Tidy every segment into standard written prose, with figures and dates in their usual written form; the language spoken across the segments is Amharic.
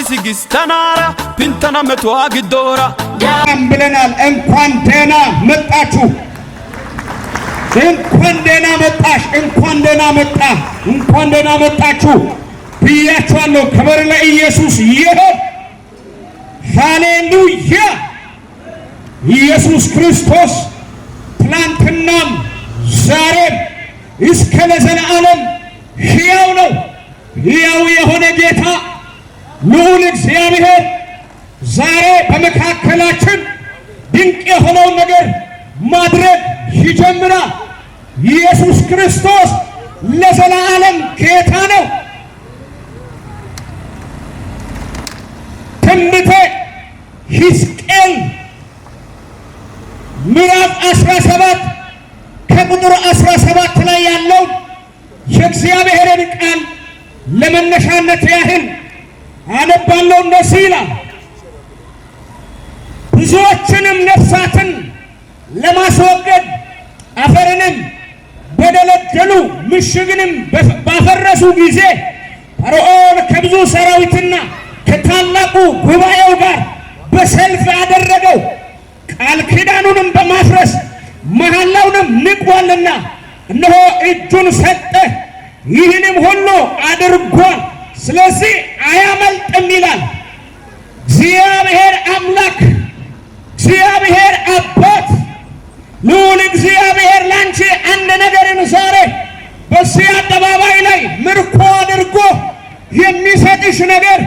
Ayissi gistanaara pinttana metuwaa giddoora. ብለናል። እንኳን ደህና መጣችሁ፣ እንኳን ደህና መጣሽ፣ እንኳን ደህና መጣ፣ እንኳን ደህና መጣችሁ ብያችኋለሁ። ክብር ለኢየሱስ ይሁን። ሃሌሉያ! ኢየሱስ ክርስቶስ ትላንትናም ዛሬም እስከ ለዘለዓለም ሕያው ነው። ሕያው የሆነ ጌታ ልዑል እግዚአብሔር ዛሬ በመካከላችን ድንቅ የሆነውን ነገር ማድረግ ይጀምራል። ኢየሱስ ክርስቶስ ለዘላለም ጌታ ነው። ትንቢተ ሕዝቅኤል ምዕራፍ 17 ከቁጥር 17 ላይ ያለው የእግዚአብሔርን ቃል ለመነሻነት ያህል አነባለሁ። እንደዚህ ይላል፣ ብዙዎችንም ነፍሳትን ለማስወገድ አፈርንም በደለደሉ ምሽግንም ባፈረሱ ጊዜ ፈርዖን ከብዙ ሰራዊትና ከታላቁ ጉባኤው ጋር በሰልፍ አደረገው። ቃል ኪዳኑንም በማፍረስ መሐላውንም ንቋልና እነሆ እጁን ሰጠ፣ ይህንም ሁሉ አድርጓል። ስለዚህ አያመልጥም ይላል እግዚአብሔር አምላክ፣ እግዚአብሔር አባት፣ ልዑል እግዚአብሔር ላንቺ አንድ ነገርን ዛሬ በዚህ አደባባይ ላይ ምርኮ አድርጎ የሚሰጥሽ ነገር፣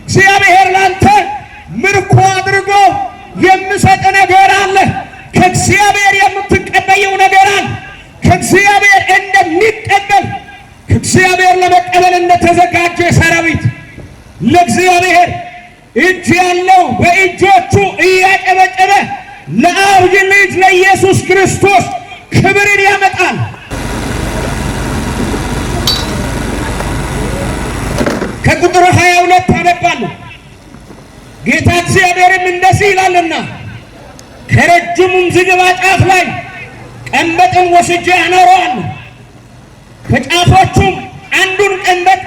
እግዚአብሔር ላንተ ምርኮ አድርጎ የሚሰጥ ነገር አለ። ከእግዚአብሔር የምትቀበየው ነገር አለ። ከእግዚአብሔር እንደሚቀበል፣ ከእግዚአብሔር ለመቀበል እንደተዘጋጀ ሰራዊት ለእግዚአብሔር እጅ ያለው በእጆቹ እያጨበጨበ ለአብ ልጅ ለኢየሱስ ክርስቶስ ክብርን ያመጣል። ከቁጥር 22 አነባለሁ። ጌታ እግዚአብሔርም እንደዚህ ይላልና ከረጅሙም ዝግባ ጫፍ ላይ ቀንበጥን ወስጄ አኖረዋለሁ፣ ከጫፎቹም አንዱን ቀንበጥ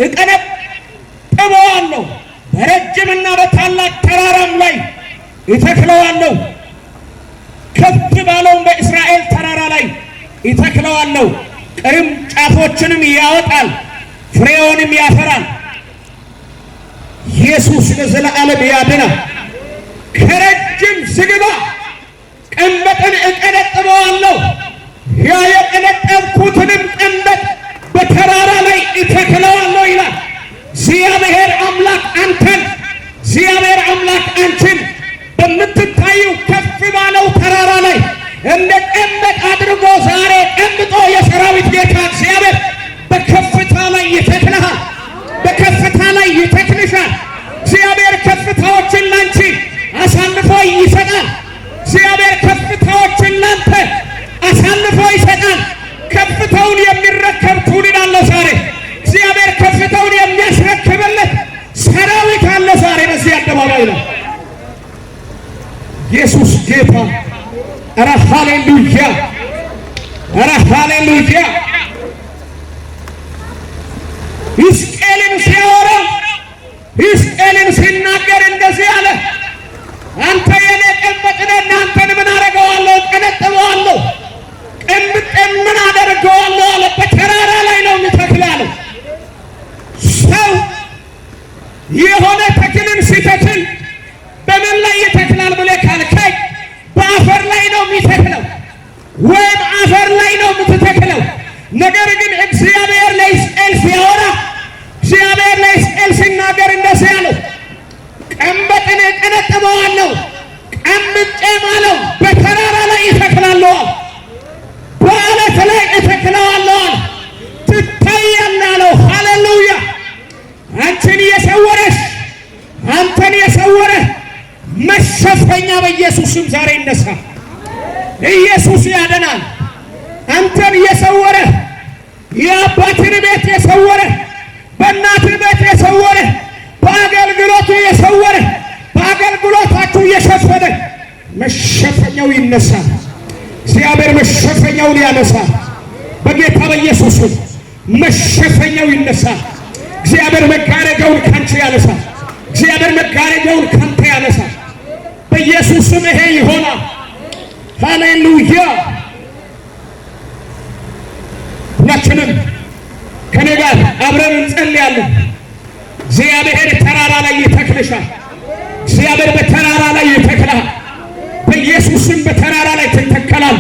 እቀነጥበዋለሁ፣ በረጅምና በታላቅ ተራራም ላይ እተክለዋለሁ፣ ከፍ ባለውም በእስራኤል ተራራ ላይ እተክለዋለሁ። ቅርንጫፎችንም ያወጣል፣ ፍሬውንም ያፈራል። ኢየሱስ ለዘለዓለም ያድናል። ከረጅም ዝግባ ቀንበጥን እቀነጥበዋለሁ፣ ያ የቀነጠብኩትንም ቀንበጥ በተራራ ላይ እተክለዋለሁ ይላል። እግዚአብሔር አምላክ አንተን፣ እግዚአብሔር አምላክ አንቺን በምትታዩ ከፍ ባለው ተራራ ላይ እንደ ቀንበጥ አድርጎ ዛሬ ቀንብጦ የሰራዊት ጌታ እግዚአብሔር በከፍታ ላይ ይተክልሃል፣ በከፍታ ላይ ይተክልሻል። እግዚአብሔር ከፍታዎችን ላንቺ አሳልፎ ይሰጣል። እግዚአብሔር ከፍታዎችን ላንተ አሳልፎ ይሰጣል። ከፍታውን የሚረከብ ትውልድ አለ ዛሬ። እግዚአብሔር ከፍታውን የሚያስረክብለት ሰራዊት አለ ዛሬ በዚህ አደባባይ ነው። ኢየሱስ ጌታ። ኧረ ሃሌሉያ! ኧረ ሃሌሉያ! ሕዝቅኤልን ሲያወራ፣ ሕዝቅኤልን ሲናገር እንደዚህ አለ። አንተ የኔ ቀንበጥ ነህ፣ እናንተን ምን አደርገዋለሁ? እቀነጥበዋለሁ። ቀንብጤን ምን አደርገዋለሁ አለ። በተራራ ላይ ነው የሚተክል አለ። ሰው የሆነ ተክልን ሲተክል በምን ላይ ይተክላል ብለህ ካልከኝ በአፈር ላይ ነው የሚተክለው ወይም አፈር ላይ ነው የምትተክለው። ነገር ግን እግዚአብሔር ለሕዝቅኤል ሲያወራ፣ እግዚአብሔር ለሕዝቅኤል ሲናገር እንደዚህ አለው፣ ቀንበጥን እቀነጥበዋለሁ፣ ቀንብጬም አለው በተራራ ላይ እተክላለሁ፣ በዓለት ላይ እተክለዋለሁ አለ። ትታያለህ አለው። ሃሌሉያ! አንቺን የሰወረሽ፣ አንተን የሰወረ መሸፈኛ በኢየሱስም ዛሬ ይነሳ። ኢየሱስ ያድናል። አንተን የሰወረ፣ የአባትን ቤት የሰወረ፣ በእናትን ቤት የሰወረ፣ በአገልግሎቱ የሰወረ፣ በአገልግሎታችሁ የሸፈነ መሸፈኛው ይነሳል። እግዚአብሔር መሸፈኛውን ያነሳል። በጌታ በኢየሱስ መሸፈኛው ይነሳል። እግዚአብሔር መጋረጃውን ካንቺ ያነሳል። እግዚአብሔር መጋረጃውን ካንተ ያነሳል። በኢየሱስ ስም ይሄ ይሆናል። ሃሌሉያ። ሁላችንም ከኔ ጋር አብረን እንጸልያለን። እግዚአብሔር ተራራ ላይ ይተክልሻል። እግዚአብሔር በተራራ ላይ ይተክልሃል። በኢየሱስ ስም በተራራ ላይ ትተከላል።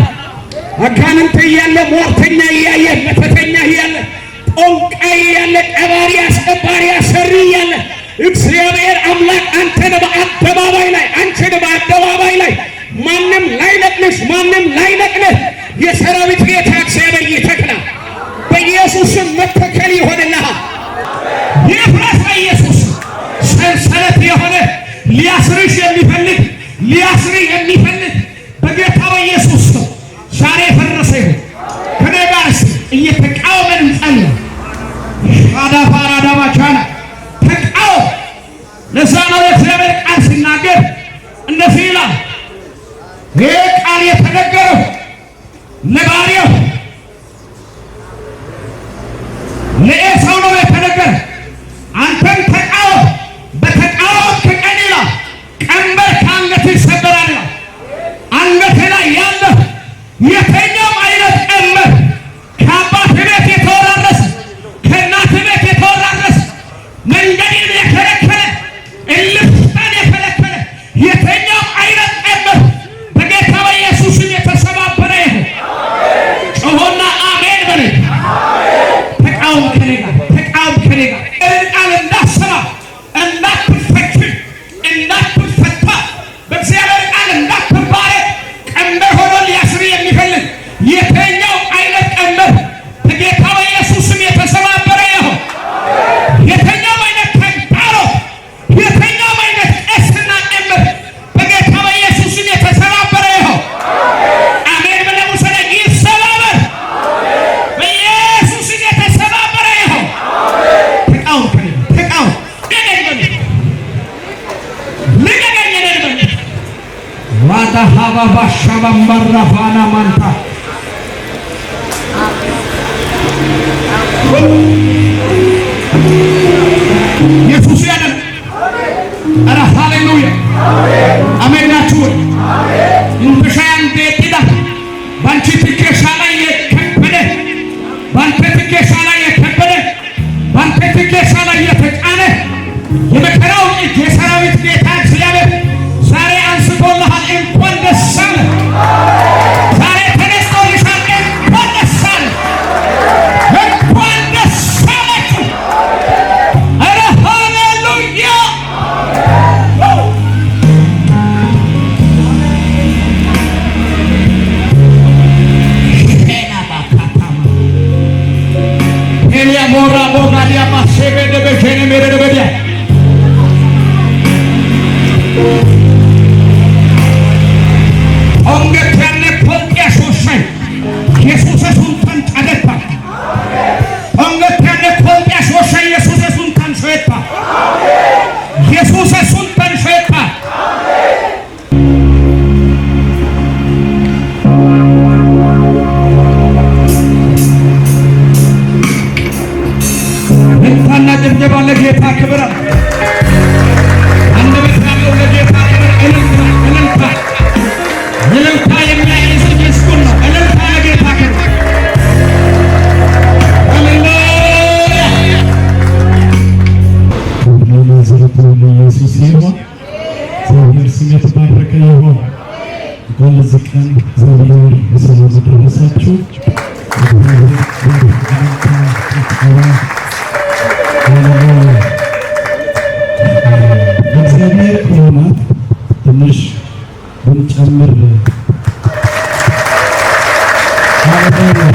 አጋንንት እያለ፣ ሟርተኛ እያየ፣ መተተኛ እያለ፣ ጠንቋይ እያለ፣ ቀባሪ አስቀባሪ አሰሪ እያለ እግዚአብሔር አምላክ አንተን በአደባባይ ላይ፣ አንቺን በአደባባይ ላይ ማንም ላይነቅልሽ፣ ማንም ላይነቅልህ የሰራዊት ጌታ እግዚአብሔር ይተክላል። በኢየሱስ ስም መተከል ይሆንልሃል። ይፍረስ በኢየሱስ። ሰንሰለት የሆነ ሊያስርሽ የሚፈልግ፣ ሊያስር የሚፈልግ በጌታ በኢየሱስ ስም ዛሬ የፈረሰ ይሁን። ከኔ ጋር እስኪ እየተቃወመን እንጸልይ። ሻዳ ፋራዳባ ቻና ተቃወም። ለዛ ነው የእግዚአብሔር ቃል ሲናገር እንደዚህ ይላል። ይህ ቃል የተነገረው ለባሪያው ለኤሳው ነው የተነገረ። አንተም ተቃወም፣ በተቃወምክ ቀን ይላል ቀንበር ከአንገትህ ይሰበራል ይላል። አንገትህ ላይ ያለ የትኛውም አይነት ቀንበር፣ ከአባት ቤት የተወራረሰ፣ ከእናት ቤት የተወራረሰ፣ መንገድን የከለከለ፣ እልፍታን የከለከለ የትኛውም አይነት ቀንበር በጌታ በኢየሱስ ስም የተሰባበረ ይሁን። ጮሆና አሜን በል። ተቃውም ከኔ ጋር፣ ተቃውም ከኔ ጋር። ይህን ቃል እንዳሰማ እንዳትፈች፣ እንዳትፈታ፣ በእግዚአብሔር ቃል እንዳትባረክ ቀንበር ሆኖ ሊያስር የሚፈልግ የትኛው አይነት ቀንበር በጌታ በኢየሱስ ስም የተሰባበረ ይሁን። የትኛውም አይነት ተግዳሮት፣ የትኛውም አይነት ቀስትና ቀንበር በጌታ በኢየሱስ ስም የተሰባበረ ይሁን። አሜን ብለህ ውሰደኝ። ይሰባበር፣ በኢየሱስ ስም የተሰባበረ ይሁን። ተቃውም ከኔ ጋር፣ ተቃውም። ልቀቀኝ በል፣ ልቀቀኝ እኔን በል። ዋዳ ሀባባ ሻባምባራ ፋና ማንታ። ኢየሱስ ያድናል። ኧረ ሃሌሉያ፣ አሜን ናችሁ ወይ? እንተሻያን ቤጥዳ ባንቺ ትከሻ ላይ የከበደ፣ ባንተ ትከሻ ላይ የከበደ፣ ባንተ ትከሻ ላይ የተጫነ የመከራው እጅ የሰራዊት ጌታ እግዚአብሔር ዛሬ አንስቶልሃል። እንኳን ደስ አለህ። ዛሬ ተነስቶልሻል። እንኳን ደስ አለህ። እንኳን ደስ አላችሁ። ኧረ ሃሌሉያ። ኤልያሞራ ቦጋዲያማ ሴቤደበጀኔ ሜረደበዲያ። Ongetianne kolqiya shooshshay Yesuusa sunttan cadetta. Ongetianne kolqiya shooshshay Yesuusa sunttan shoyetta. Yesuusa sunttan shoyetta. እልልታና ጭብጨባ ለጌታ ክብር። አንደበት ያለው ለጌታ ክብር። እልልታ፣ እልልታ፣ እልልታ የሚያይዝ ምስጉን ነው። እልልታ ለጌታ ክብር። ሃሌሉያ። ክብር ለናዝሬቱ ለኢየሱስ ይሁን። እግዚአብሔር ስም የተባረከ ይሁን። እንኳን ለዚህ ቀን እግዚአብሔር በሰላም አደረሳችሁ። እግዚአብሔር እልልታ፣ ጭብጨባ። ሃሌሉያ። ለእግዚአብሔር ከሆነ ትንሽ ብንጨምር። ሃሌሉያ።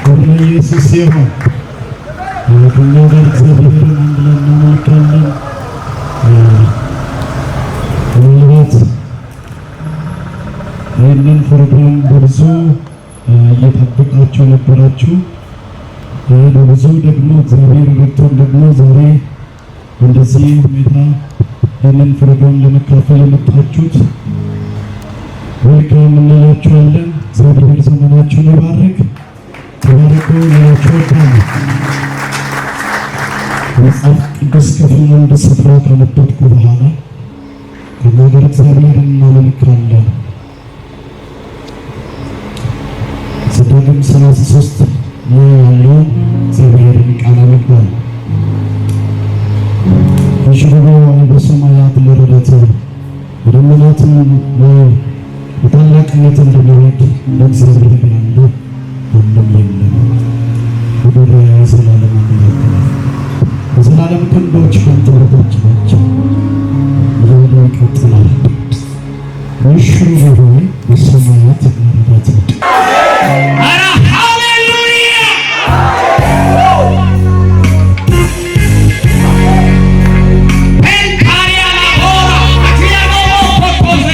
ክብር ለኢየሱስ ይሁን። ከኛ ጋር እግዚአብሔርን አንድ ላይ እናመልካለን። ምናልባት ይህንን ፕሮግራም በብዙ እየጠበቃችሁ ነበራችሁ። በብዙ ደግሞ እግዚአብሔር ረድቶን ደግሞ ዛሬ እንደዚህ ሁኔታ ይህንን ፕሮግራም ለመካፈል የመጣችሁት welcome እንላችኋለን። እግዚአብሔር ዘመናችሁን ይባርክ። ተባረኩ ልላችሁ እወዳለሁ። ከመጽሐፍ ቅዱስ ክፍል አንድ ስፍራ ካነበብኩ በኋላ ከእኛ ጋር እግዚአብሔርን እናመልካለን። ዘዳግም 33 ላይ ያለውን እግዚአብሔርን ቃል አነባለሁ። ይሽሩሩ በሰማያት ለረድኤትህ፣ በደመናትም ላይ በታላቅነት እንደሚሄድ እንደ እግዚአብሔር ያለ ማንም የለም። ክብር የዘላለም አምላክ ነው። የዘላለም ክንዶች ከአንተ በታች ናቸው እያለ ይቀጥላል። ይሽሩሩ ሆይ በሰማያት ለረድኤትህ። ኧረ ሃሌሉያ! ፔንካሪያና ሆራ አክያኖ ኮኮዜ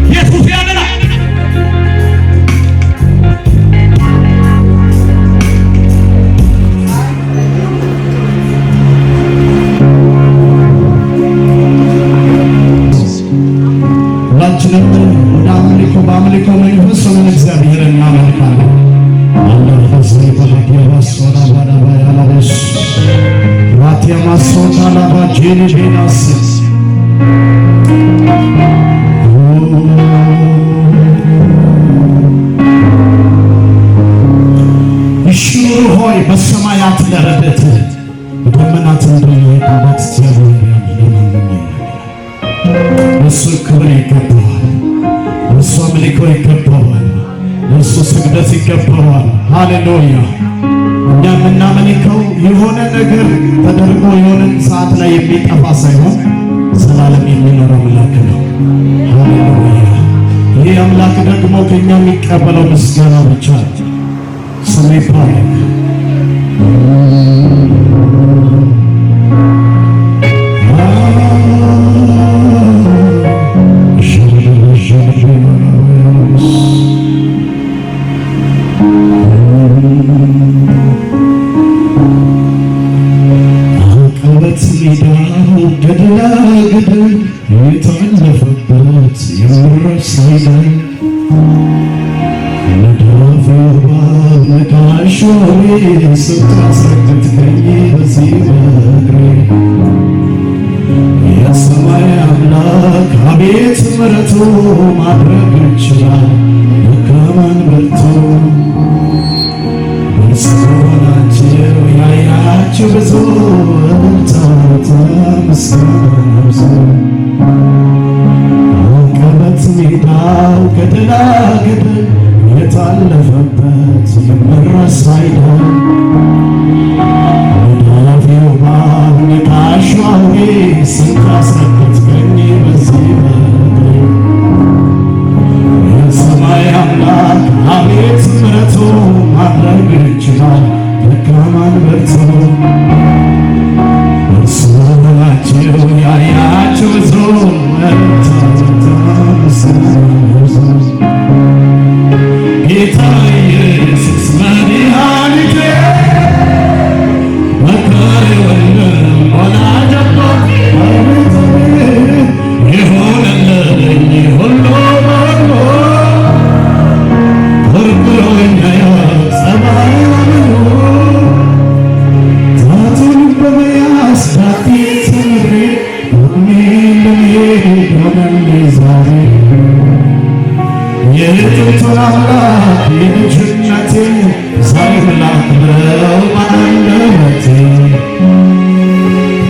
ኢየሱስ ያድናል። ሁላችንም ወደ አምልኮ በአምልኮ መንፈስ ሆነን እግዚአብሔርን እናመልካለን። አለፈዘ ባህዲያባሶና ባዳባ ያላበስ ራቲያማሶና ላባ ጄኒ ቤናስ። ይሽሩር ሆይ በሰማያት ለረድኤትህ፣ በደመናት እንደሚሄድ እንደ እግዚአብሔር ያለ ማንም የለም። ለእሱ ክብር ይገባዋል። ለእሱ አምልኮ ይገባዋል። ለእሱ ስግደት ይገባዋል። ሃሌሉያ። እኛ የምናመልከው የሆነ ነገር ተደርጎ የሆነ ሰዓት ላይ የሚጠፋ ሳይሆን ዘላለም የሚኖር አምላክ ነው። ሃሌሉያ። ይህ አምላክ ደግሞ ከእኛ የሚቀበለው ምስጋና ብቻ ነው። ስሙ ይባረክ። አቀበት ሜዳው ገደላ ገደል የታለፈበት የምረሳ አይደል። ነዳፊው እባብ ነካሽ ወሬ ስታስረግጥከኝ በዚህ በእግሬ፣ የሰማይ አምላክ አቤት ምሕረቱ፣ ማድረግ ይችላል ደካማን ብርቱ። እርሱ ናቸው ያያችሁ ብዙ፣ እልልታ ምስጋና ብዙ። አቀበት ሜዳው ገደላ ገደል የታለፈበት የምረሳ አይደል። ነዳፊው እባብ ነካሹ አውሬ ስንት አስረገጥከኝ በዚህ በእግሬ፣ የሰማይ አምላክ አቤት ምሕረቱ፣ ማድረግ ይችላል ደካማን ብርቱ። እርሱ ናቸው ያያችሁ ብዙ፣ እልልታ ምስጋና ብዙ። ጌታ ኢየሱስ መድኃኒቴ፣ መካሪ ወንድም ወላጅ አባት፣ አቤት አቤት የሆነልኝ ሁሉ በሁሉ፣ ኮርኩሮኝ አያውቅ ጸባይ አምኖ። ጣቱን በመያዝ ዳቴ ተምሬ ቆሜ ለመሄድ ሆነልኝ ዛሬ። የጥንቱን አምላክ የልጅነቴ ዛሬም ላክብረው በአንደበቴ።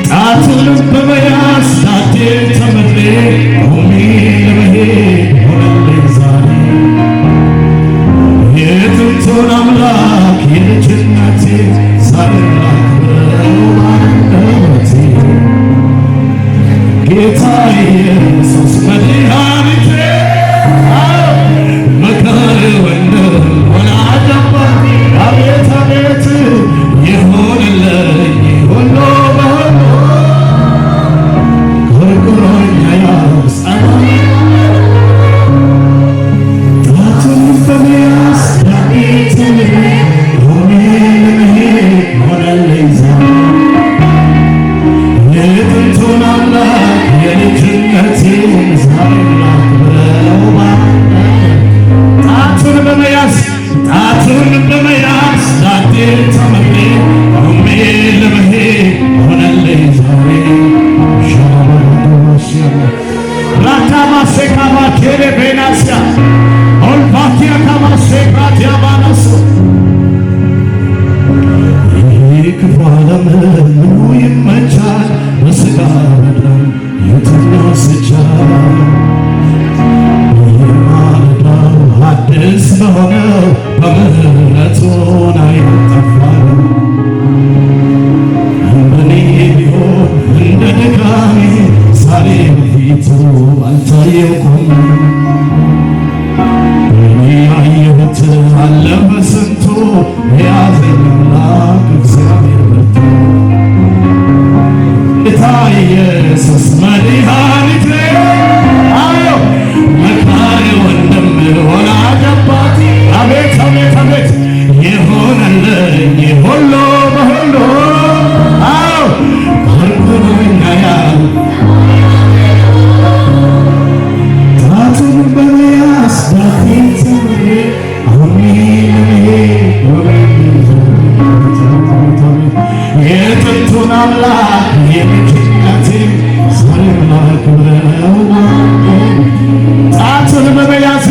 ጣቱን በመያዝ ዳቴ ተምሬ ቆሜ ለመሄድ ሆነልኝ ዛሬ። የጥንቱን አምላክ የልጅነቴ ዛሬም ላክብረው በአንደበቴ። ጌታ ኢየሱስ መድኃኒቴ፣ መካሪ ወንድም ወላጅ አባት፣ አቤት አቤት የሆነልኝ ሁሉ በሁሉ፣ ኮርኩሮኝ አያውቅ ጸባይ። ጣቱን በመያዝ ዳዴ ተምሬ ቆሜ ለመሄድ ሆነልኝ ዛሬ። የጥንቱን አምላክ የልጅነቴን ዛሬ ላክብረው። ጣቱን በመያዝ ጣቱን በመያዝ ዳዴ ተምሬ ለመሄድ ሆነልኝ ዛሬ። ራታማሴካባ ቴሌ ቤናስያ ኦልባቲያ ካማሴ ራቲያ ባናሶ። ይህ ክፉ ዓለም ምኑ ይመቻል? በሥጋ በደም የትኛው ስቻል? በየማለዳው አዲስ በሆነው በምሕረቱ አይጠፋም። እንደኔ ቢሆን እንደ ድካሜ ዛሬ በፊቱ አልታየው ቆሜ። እኔ ያየሁት አለፈ ስንቱ፣ የያዘኝ አምላክ እግዚአብሔር ብርቱ። ጌታ ኢየሱስ መድኃኒቴ፣ አዮ መካሪ ወንድም ወላጅ አባት፣ አቤት አቤት አቤት፣ የሆነልኝ ሁሉ በሁሉ፣ አዎ ኮርኩሮኛል። ጣቱን በመያዝ ዳቴ ተምሬ አሜን። የጥንቱን አምላክ የልጅነቴ ዛሬም ላክብረው። ጣቱን በመያዜ፣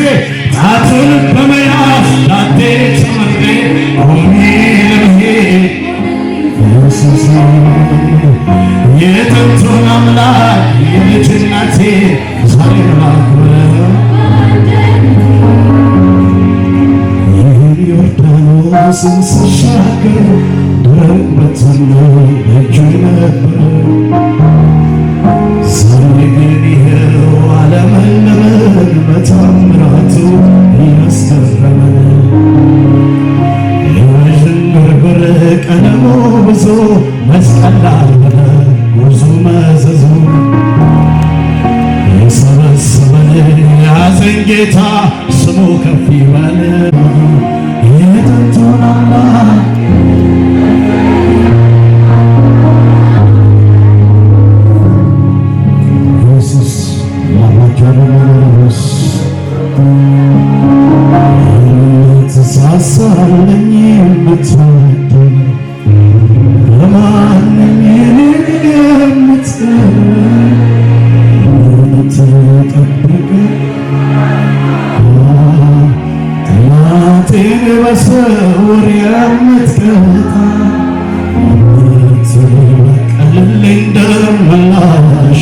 ጣቱን በመያዝ ዳቴ ተምሬ ቆሜ ለመሄድ ኢየሱስ የጥንቱን አምላክ የልጅነቴ ዛሬም ላክብረው። ይህን ዮርዳኖስን ስሻገር ደረቅ በትር ነው በእጁ ነበር። ዛሬ ግን ይኸው አለመለመን በታምራቱ እያስገረመን። የዥንጉርጉር ቀለሙ ብዙ መስቀል ላልሆነ ጉዞ መዘዙ የሰበሰበን ያዘን ጌታ ስሙ ከፍ ይበል። የጥንቱን አምላክ ኢየሱስ ላባጃለመለበስ የምትሳሳለኝ፣ የምትወደኝ፣ በማንም ይልቅ የምትቀርብ፣ የምትጠብቅ፣ ጠላቴን በስውር የምትቀጣ፣ የምትበቀልልኝ ደመላሽ፣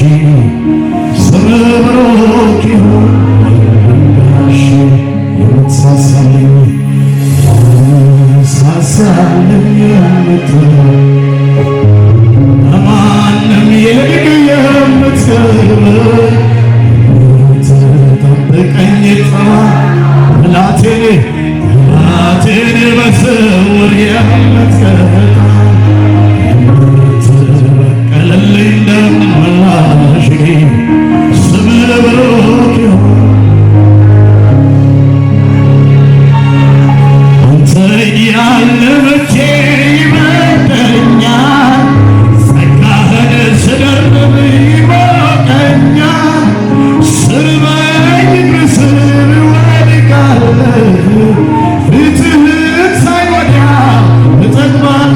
ስምህ ብሩክ ይሁን ጋሽ። የምትሳሳልኝ፣ የምትሳሳልኝ፣ የምትል ከማንም ይልቅ የምትቀርብ፣ የምትጠብቀኝ፣ ጠላቴን ጠላቴን በስውር የምትቀጣ፣ የምትበቀልልኝ ደመላሽ ስምህ ብሩክ ይሁን። አንተ እያለ መቼ ይበርደኛል? ጸጋህን ስደርብ ይሞቀኛል። ስርበኝ እግርህ ስር እወድቃለሁ። ፊትህን ሳይ ወዲያው እጠግባለሁ።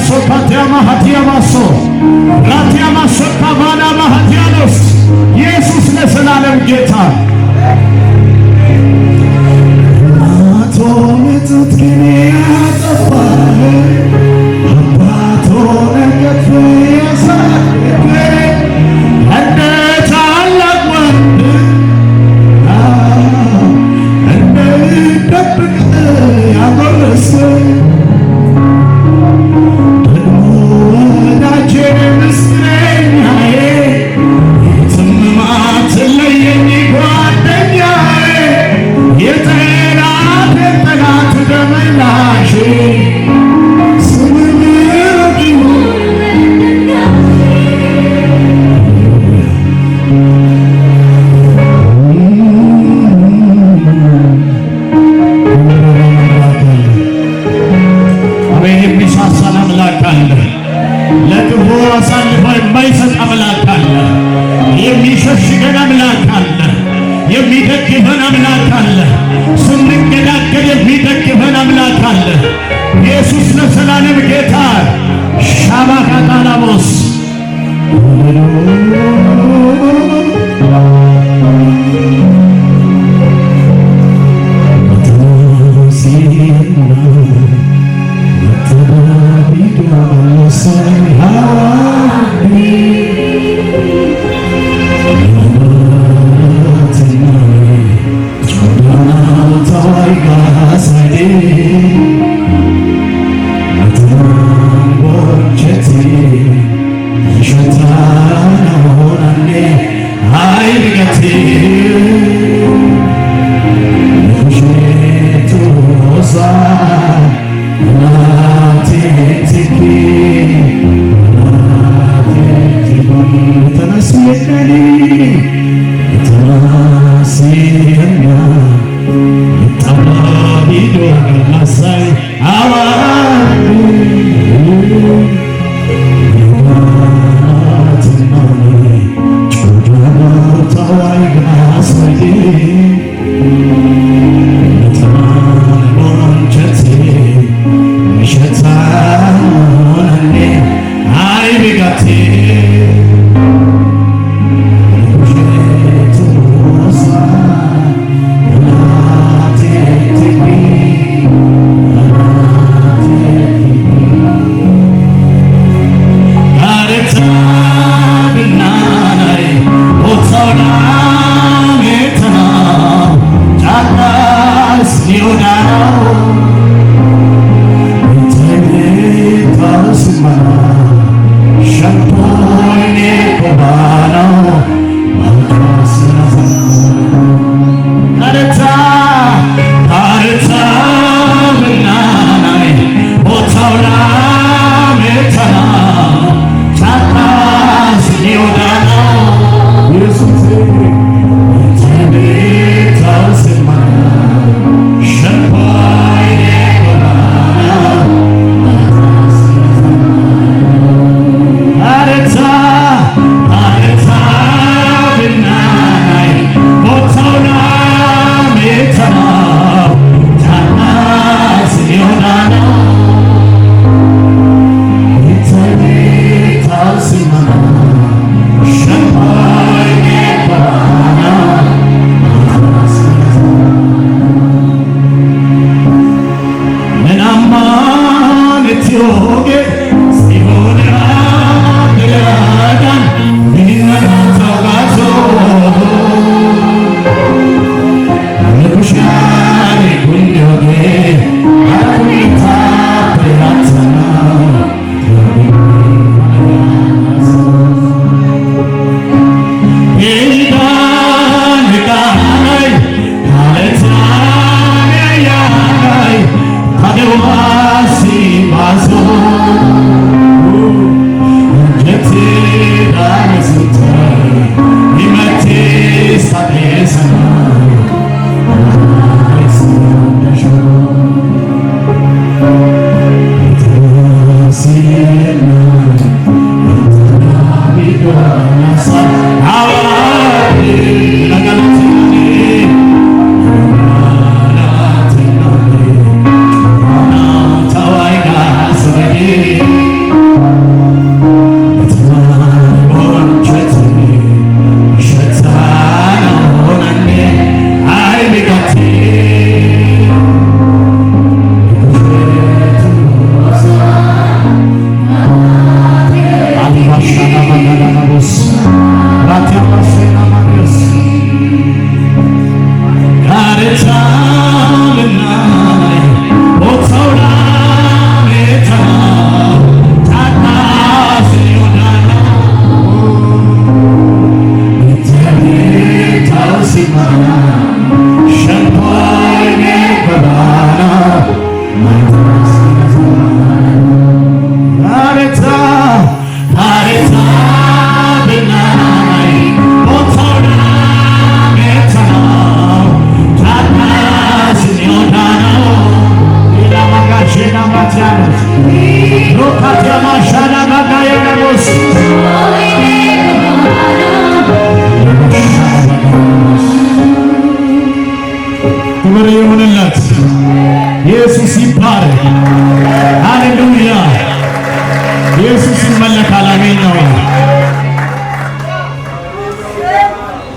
ሶካቲያማ ሀቲያማሶ ራቲያማ ሶካባና ማሃቲያኖስ። ኢየሱስ ለዘላለም ጌታ። ቶን ያጠፋህ አባቶን ከፍ ያሳደገኝ እንደ ታላቅ ወንድም እንደምጠብቅ ያጎረሰኝ፣ ደግሞ ወዳጄ ምስጢረኛዬ፣ የትም ማትለየኝ ጓደኛዬ፣ የጠላቴን ጠላት ደመላሼ፣ ስምህ ብሩክ ይሁን። አቤት የሚሳሳን አምላክ አለ። ለክፉ አሳልፎ የማይሰጥ አምላክ አለ። የሚሸሽገን አምላክ አለ። የሚደግፈን አምላክ አለ። ስንገዳገድ የሚደግፈን አምላክ አለ። ኢየሱስ ለዘላለም ጌታ። ሻባ ካጣላሞስ።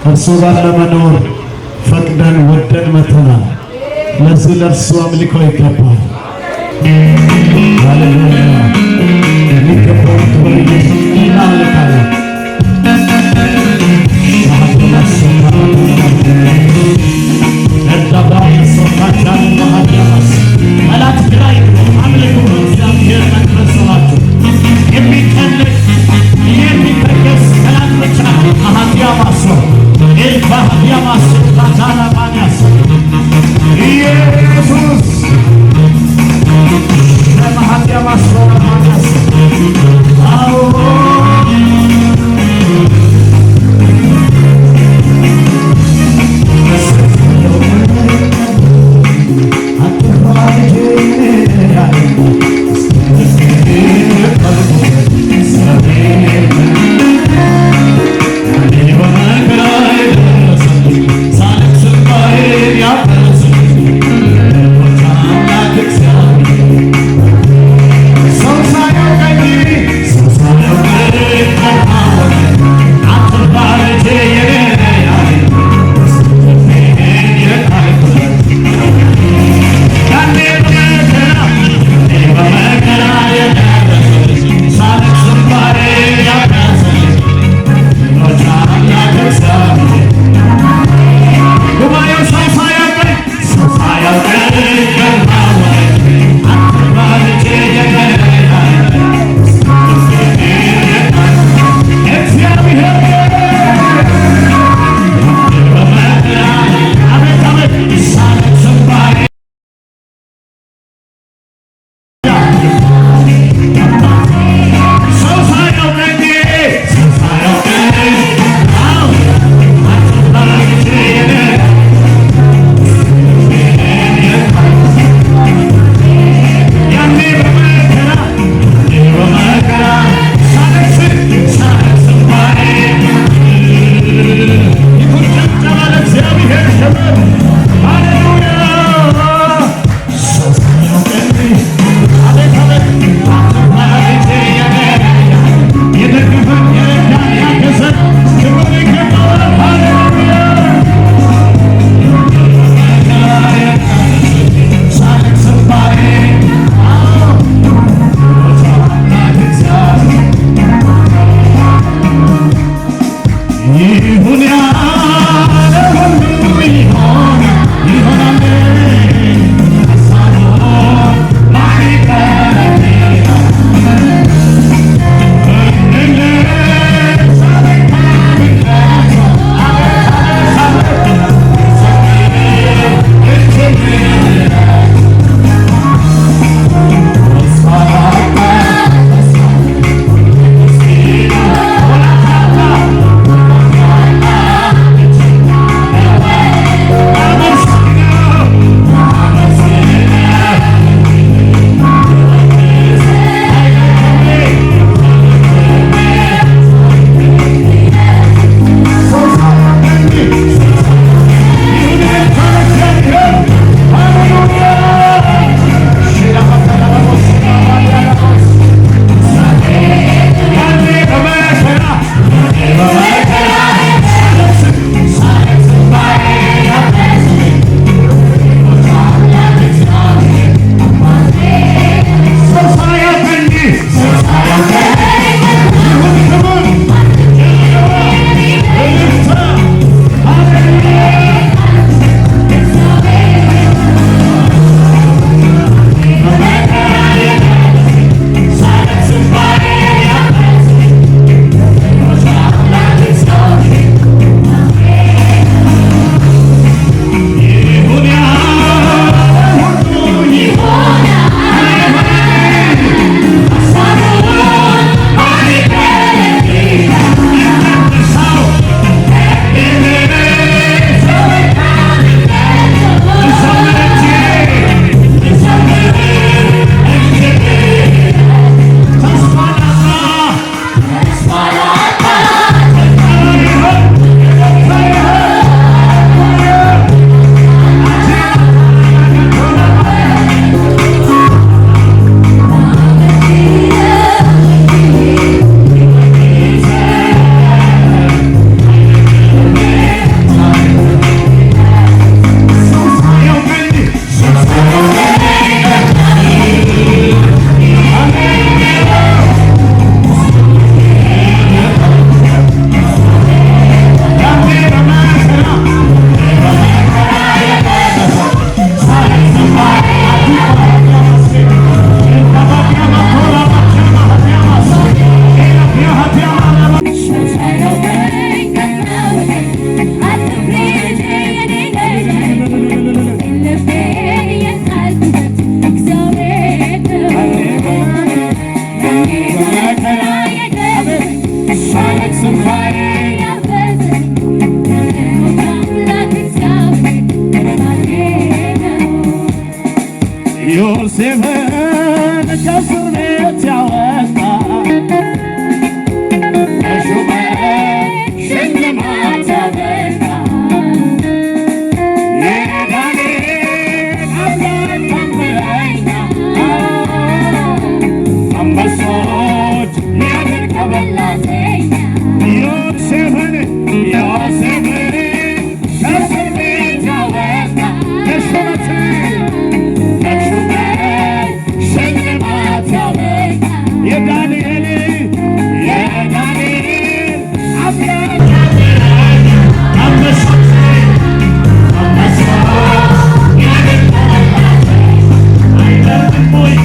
ከእርሱ ጋር ለመኖር ፈቅደን ወደን መተናል። ለዚህ ለእርሱ አምልኮ ይገባል። ሃሌሉያ! የሚገባውን ክብር ኢየሱስ እናመልካለን። ጠላት ግራ ይግባው። አምልኩ በእግዚአብሔር መንፈስ ሆናችሁ። የሚጨነቅ የሚተገስ ጠላት ብቻ አሃዲያማሶ ኤልባሃዲያማሶ ታታላባንያስ ኢየሱስ ለማሃዲያማሶ ለማንያስ አዎ። ይሁን ያለ ሁሉ ይሆናል፣ ይሆናል። ሀሳቡን ማን ይከለክላል? ዮሴፍን ከእስር ቤት ያወጣ፣ ለሹመት ሽልማት ያበቃ፣ የዳንኤል አምላክ ታምረኛ፣ አንበሶች ያድን ከበላተኛ። ዮሴፍን ዮሴፍን ከእስር ቤት ያወጣ፣ ለሹመት ለሹመት ሽልማት ያበቃ፣ የዳንኤል የዳንኤል አምላክ አንበሶች አንበሶች ያድን ከበላተኛ። አይደለም ወይ?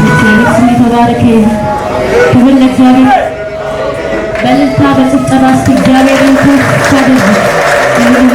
እግዚአብሔር ስም የተባረከ ይሁን። ክብር ለእግዚአብሔር። በእልልታ በጭብጨባ እስኪ እግዚአብሔርን ከፍ አድርጉ። እንዳንተ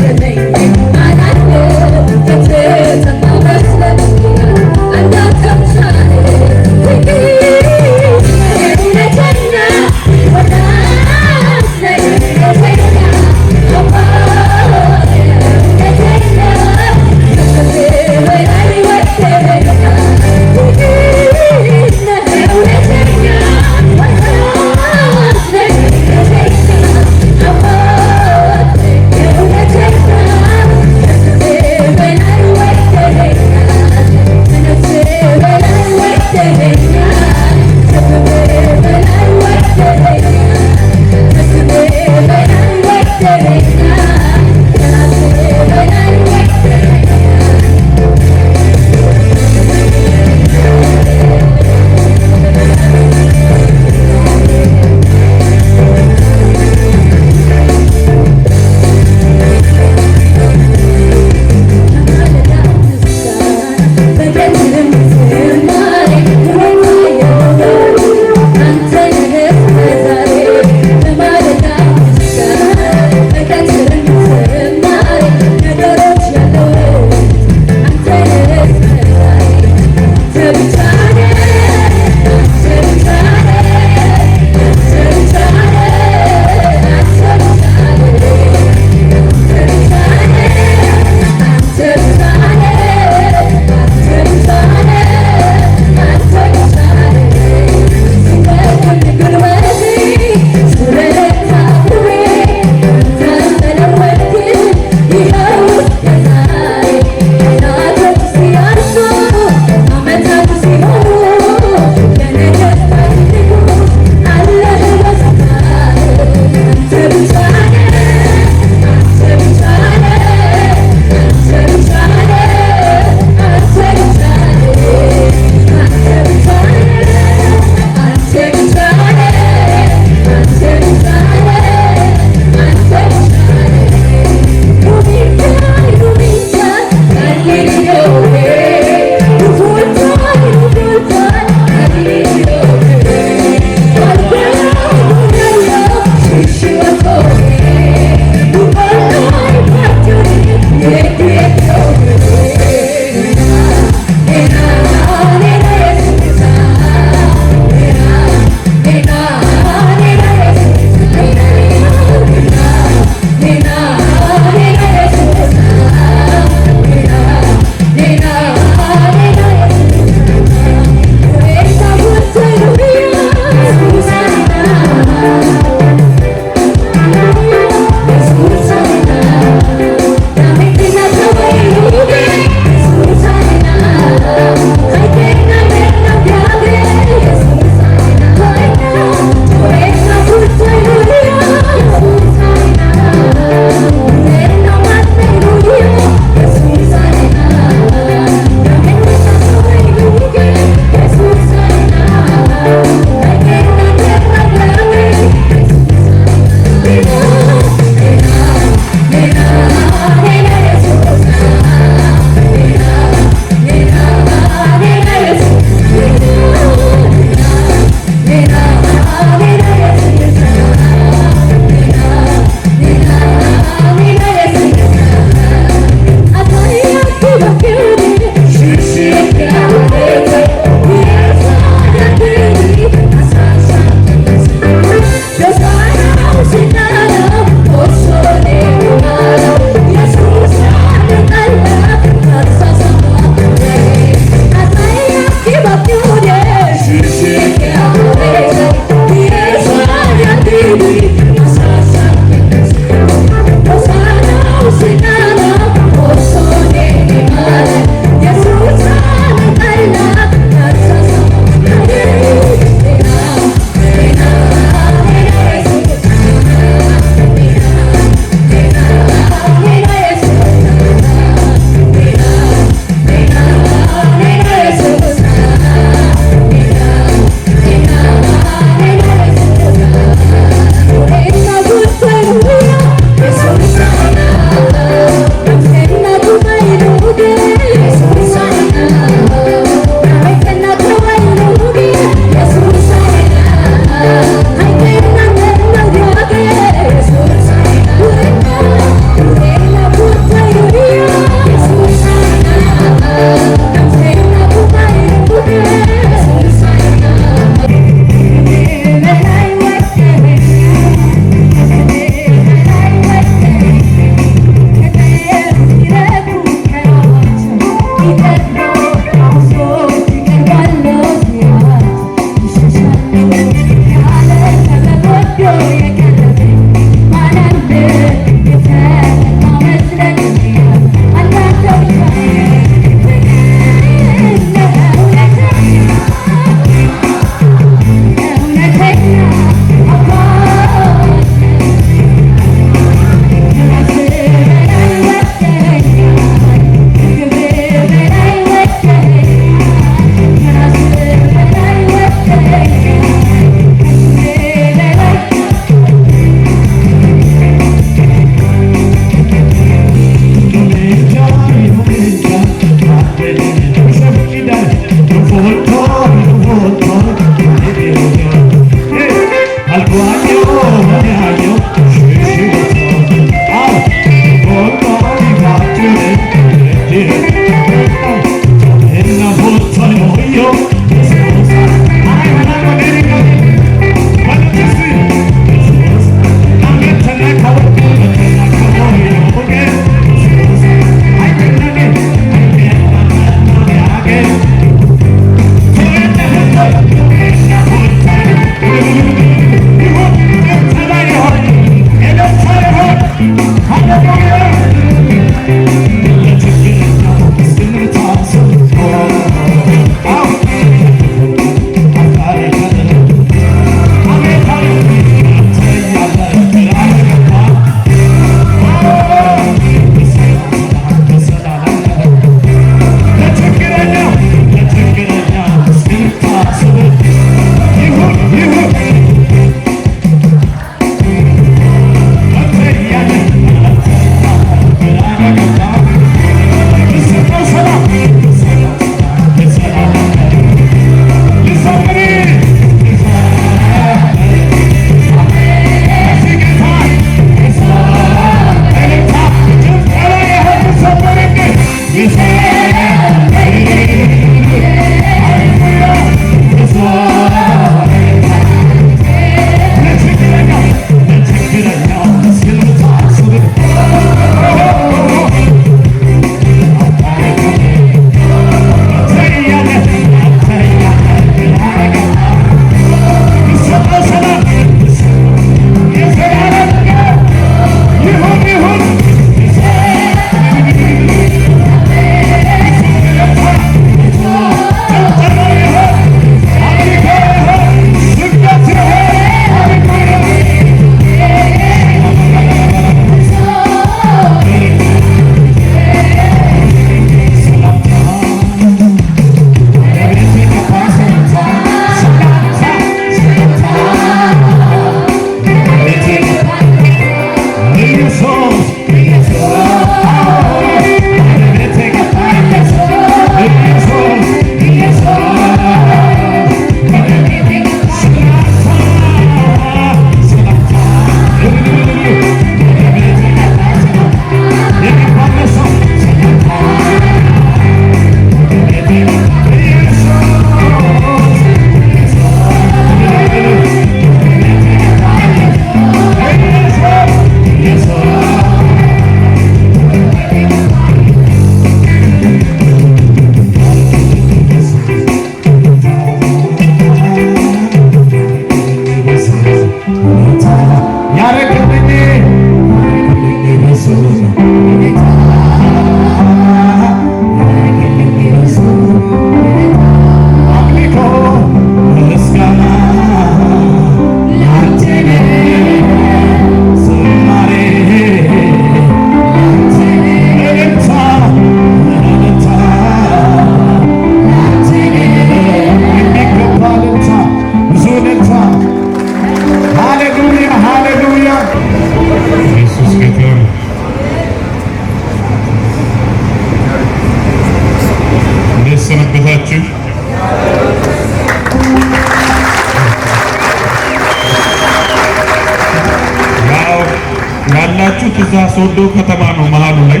እዛ ሶዶ ከተማ ነው መሀሉ ላይ።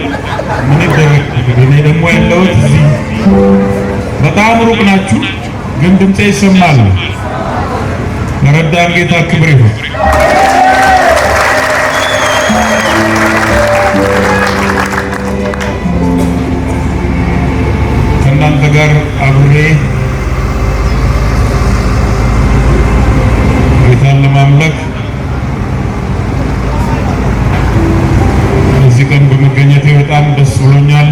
ምን ይደረግ እንግዲህ፣ እኔ ደግሞ ያለሁት እዚህ። በጣም ሩቅ ናችሁ፣ ግን ድምፄ ይሰማል። ለረዳን ጌታ ክብር ይሁን። ከእናንተ ጋር አብሬ ጌታን ለማምለክ በዚህ ቀን በመገኘቴ በጣም ደስ ብሎኛል።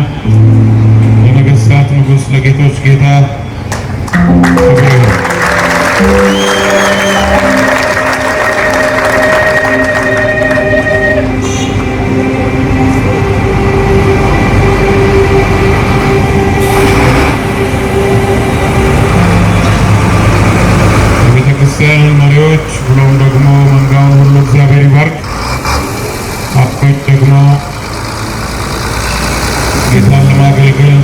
ለነገሥታት ንጉሥ፣ ለጌቶች ጌታ ክብር ይሁን። የቤተ ክርስቲያን መሪዎች ብሎም ደግሞ መንጋውን ሁሉ እግዚአብሔር ይባርክ። አባቶች ደግሞ ጌታን ለማገልገል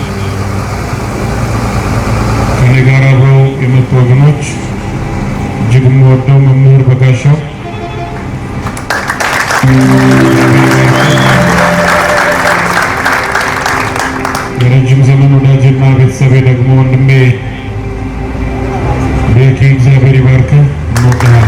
ከኔ ጋር አብረው የመጡ ወገኖች፣ እጅግ የምወደው መምህር በጋሻው፣ የረጅም ዘመን ወዳጅና ቤተሰቤ ደግሞ ወንድሜ ቤኪ፣ እግዚአብሔር ይባርክህ፣ እንወድሃለን።